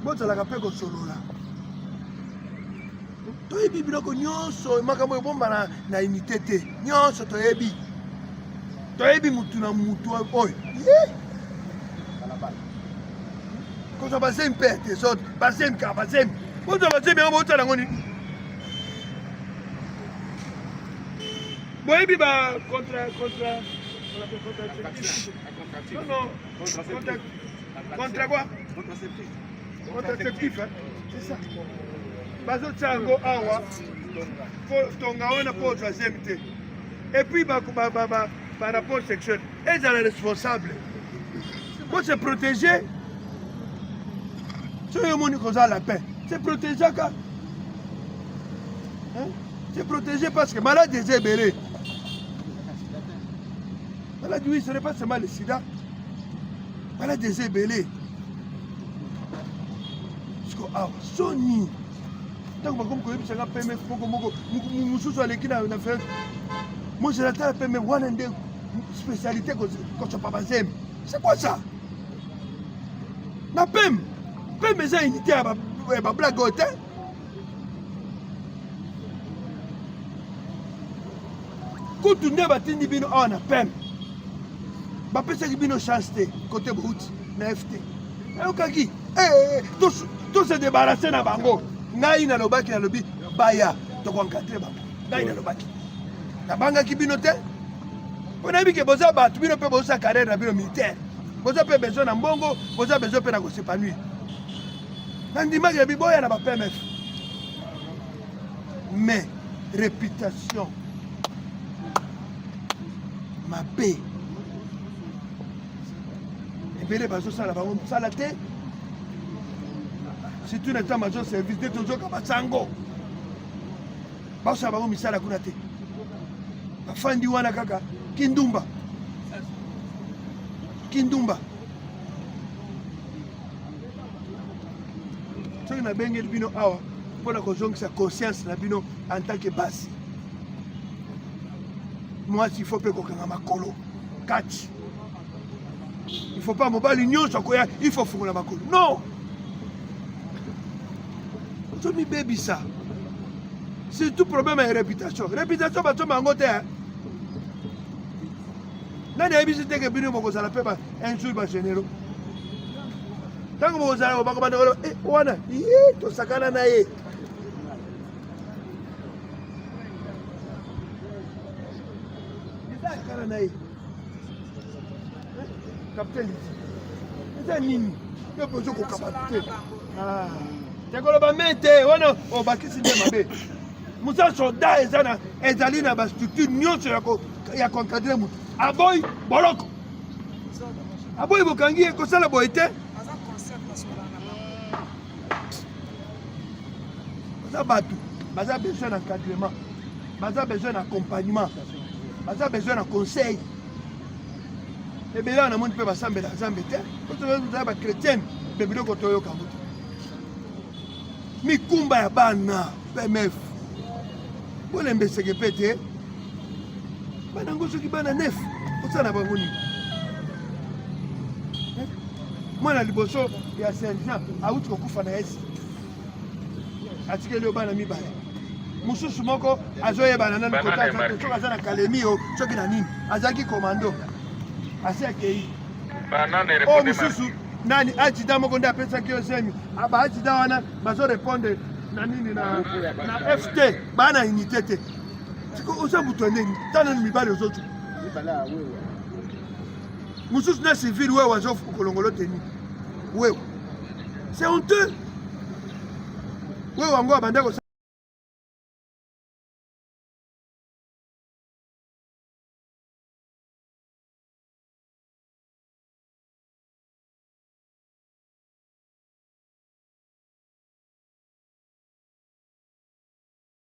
Bozalaka mpe kosolola. Toyebi biloko nyonso, makambo ebombana na unité te. Nyonso toyebi. Toyebi mutu na mutu oyo. Ye! Kozwa bazemi mpe ya desordre, bazemi kaka bazemi. Bozwa bazemi yango botala yango nini? Boyebi ba contra contra non non contra contra quoi? Contraceptif. Contraceptif hein? C'est ça. Bazotia yango awa po tonga wana po ozwa zemi te. Et puis ba ba ba ba par rapport sexuel ezala responsable. Faut se protéger. Soki omoni koza lapin, se protégeaka. Hein? Se protéger parce que malade eza ebele. Malade oui, ce n'est pas seulement le sida. Malade eza ebele. Siko awa soni. Ntango bakomi koyebisa nga peme moko moko mosusu aleki na na fenêtre. Moi je natala peme wana nde spécialité kosopa bazemi. C'est quoi ça? Na peme. Peme eza unité ya ba blague oyo te. Kutu nde batindi bino awa na peme. Bapesaki bino chance te kote bouti na FT. Nayokaki eh, eh, to se débarrasser na bango. Ngai nalobaki nalobi baya tokoencadre bango. Ngai nalobaki. Nabangaki bino te. Mpo nayebi ke boza bato bino mpe boza carrière na bino militaire. Boza mpe besoin na mbongo, boza besoin mpe na kosepanouir. Nandimaki na biboya na ba PMF. Mais réputation mabe ebele bazosala bango mosala te surtout na ntango bazo service nde tozoka basango basala bango misala kuna te bafandi wana kaka kindumba kindumba soki nabengeli bino awa mpo na kozongisa conscience na bino en tant que basi mwasi il faut mpe kokanga makolo kati il faut pas mobali nyonso akoya il faut fungola makolo non ozomibebisa surtout problème ya réputation réputation basomba yango te nani ayebisi te ke bino bokozala mpe un jour bagénéraux ntango bokozala bakobanda koloba eh, wana ye tosakana na ye sakana na ye capitaine eza nini yo mpe ozokoka bato te ah. tekoloba me te wana obakisi nde mabe mosala soldat eza na ezali na bastructure nyonso ya koencadre motu aboyi boloko aboyi bokangi ye kosala boye te baza bato baza besoin na encadrement baza besoin na accompagnement baza besoin na conseil ebele wana namoni mpe basambela nzambe te tozala bachrétienne mpe biloko toyoka yango te mikumba ya bana pmf bolembeseke mpe te bana yango soki bana nef osala na bango nini eh? mwana liboso ya sergent awuti kokufa na esi atikeli yo bana mibale mosusu moko azoyebana nanu kota soki aza na kalemi o soki na nini azalaki komando asi akei oyo mosusu nani adjida moko nde apesaki yo zemi ah, ba adjida wana bazo répondre na nini na, na ft baa na unité te siko oza moto ya ndenge ta nani mibali ozotu mosusu na civil wewe azo kolongolo teni wewe c'est honteux wewe yango abanda kosala.